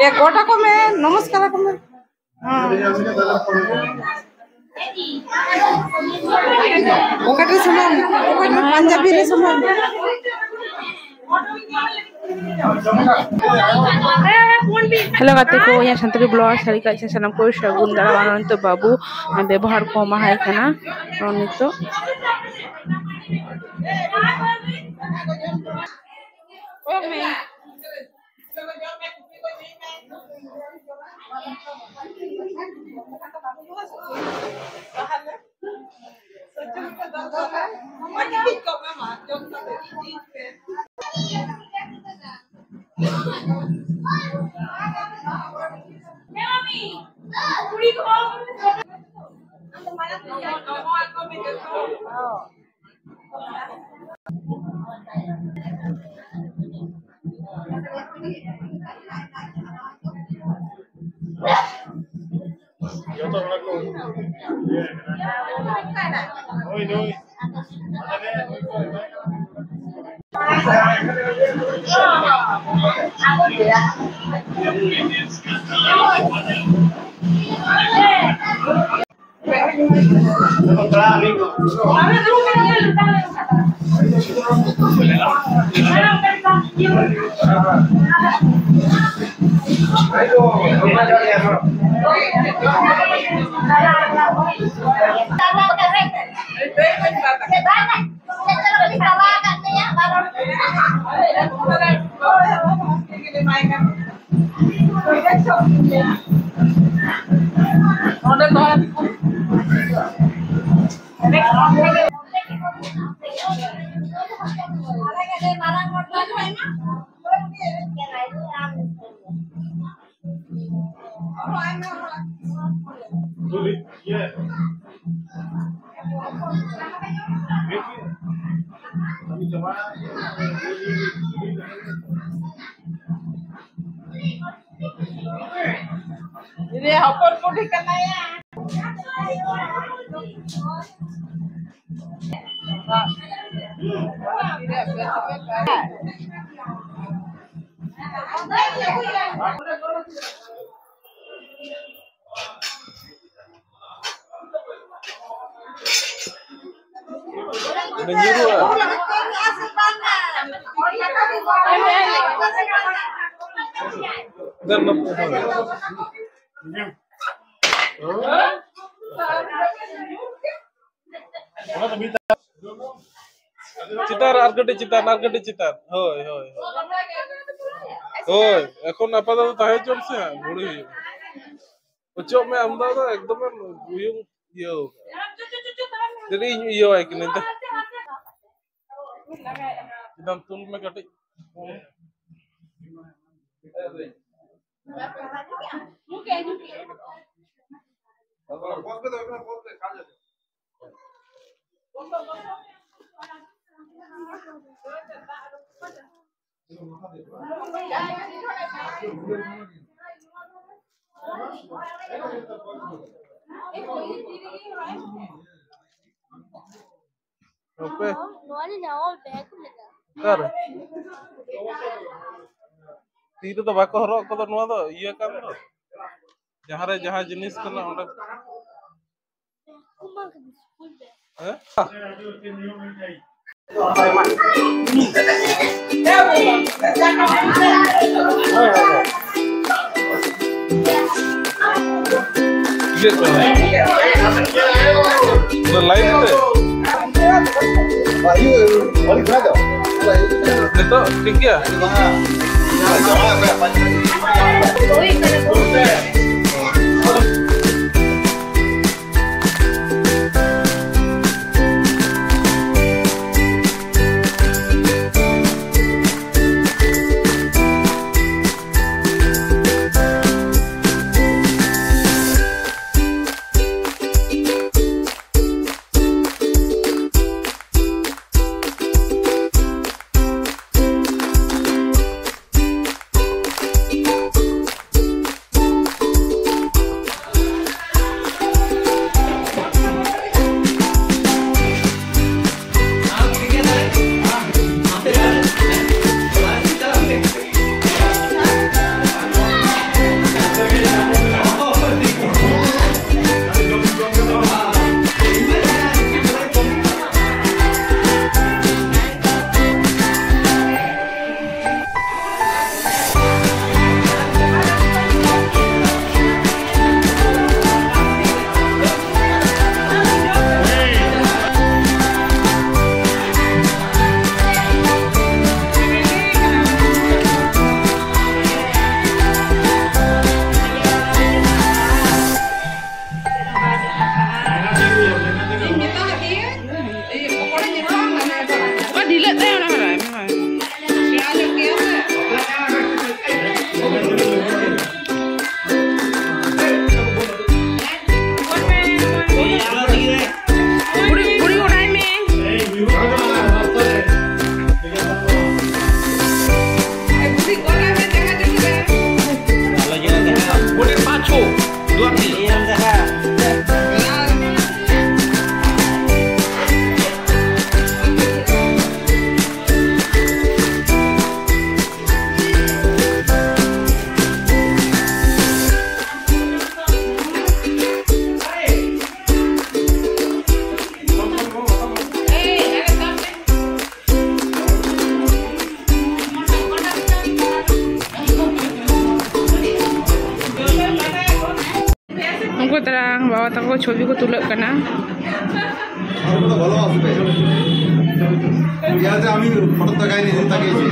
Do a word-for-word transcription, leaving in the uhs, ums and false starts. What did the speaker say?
ᱮ, ᱜᱚᱰ ᱟᱠᱚ ᱢᱮ, ᱱᱚᱢᱚᱥᱠᱟᱨ ᱟᱠᱚ ᱢᱮ᱾ ᱚᱠᱟᱴᱮ ᱥᱟᱢᱟᱱ? ᱚᱠᱟᱴᱮ ᱯᱟᱧᱡᱟᱵᱤ ᱨᱮ ᱥᱟᱢᱟᱱ? ᱦᱮᱞᱳ ᱜᱟᱛᱮ ᱠᱚ, ᱤᱧᱟᱹᱜ ᱥᱟᱱᱛᱟᱲᱤ ᱵᱞᱚᱜ ᱥᱟᱹᱨᱤ ᱠᱟᱛᱷᱟ ᱪᱮᱱᱮᱞ ᱥᱟᱱᱟᱢ ᱠᱚ ᱥᱟᱹᱜᱩᱱ ᱫᱟᱨᱟᱢ᱾ ᱟᱨ ᱱᱤᱛᱚᱜ ᱵᱟᱹᱵᱩ ᱵᱮᱵᱚᱦᱟᱨ ᱠᱚ ᱮᱢᱟᱦᱟᱭ ᱠᱟᱱᱟ᱾ ᱟᱨ ᱱᱤᱛᱚᱜ ᱡᱚᱛᱚ ᱦᱚᱲ ᱠᱚ ᱦᱳᱭ, ᱦᱳᱭ᱾ ᱦᱚᱯᱚᱱ ᱵᱩᱰᱷᱤ ᱠᱟᱱᱟᱭᱟ᱾ ᱚᱸᱰᱮ ᱧᱩᱨᱩᱜᱼᱟ᱾ ᱫᱮᱱ ᱱᱚᱛᱮ ᱦᱚᱸ᱾ ᱪᱮᱛᱟᱱ ᱨᱮ ᱟᱨ ᱠᱟᱹᱴᱤᱡ ᱪᱮᱛᱟᱱ, ᱟᱨ ᱠᱟᱹᱴᱤᱡ ᱪᱮᱛᱟᱱ᱾ ᱦᱳᱭ, ᱦᱳᱭ, ᱦᱳᱭ᱾ ᱦᱳᱭ, ᱮᱠᱷᱚᱱ ᱟᱯᱟᱛᱚᱛᱚ ᱛᱟᱦᱮᱸ ᱦᱚᱪᱚᱱ ᱥᱮ, ᱦᱟᱸᱜ ᱜᱷᱩᱲᱤ ᱦᱩᱭᱩᱜᱼᱟ᱾ ᱚᱪᱚᱜ ᱢᱮ, ᱟᱢ ᱫᱚ ᱟᱫᱚ ᱮᱠᱫᱚᱢ ᱮᱢ ᱩᱭᱩᱝ ᱤᱭᱟᱹᱣ ᱠᱟᱜᱼᱟ᱾ ᱡᱟᱹᱱᱤᱡ ᱤᱧ ᱤᱭᱟᱹᱣᱟᱭ ᱠᱟᱹᱱᱟᱹᱧ ᱫᱚ᱾ ᱪᱮᱛᱟᱱ ᱛᱩᱞ ᱢᱮ ᱠᱟᱹᱴᱤᱡ᱾ ᱦᱟᱯᱮ᱾ ᱱᱚᱣᱟ ᱨᱮ ᱱᱟᱣᱟ ᱵᱮᱜᱽ ᱢᱮᱱᱟᱜᱼᱟ᱾ ᱚᱠᱟᱨᱮ? ᱛᱤ ᱨᱮᱫᱚ ᱵᱟᱠᱚ ᱦᱚᱨᱚᱜ ᱠᱚᱫᱚ, ᱱᱚᱣᱟ ᱫᱚ ᱤᱭᱟᱹ ᱠᱟᱱ ᱫᱚ᱾ ᱡᱟᱦᱟᱸ ᱨᱮ ᱡᱟᱦᱟᱸ ᱡᱤᱱᱤᱥ ᱠᱟᱱᱟ ᱚᱸᱰᱮ᱾ ᱦᱮᱸ? ᱤᱭᱟᱹ ᱠᱟᱱᱟ᱾ ᱚᱱᱟ ᱞᱟᱭᱤᱴ ᱛᱮ? ᱱᱤᱛᱚᱜ ᱴᱷᱤᱠ ᱜᱮᱭᱟ? সুতরাং বাবা তাকে ছবি কো তুলক কানা। ভালো আসবে। ইয়াতে আমি ফটো তাকাই নি, তাকিয়েছি।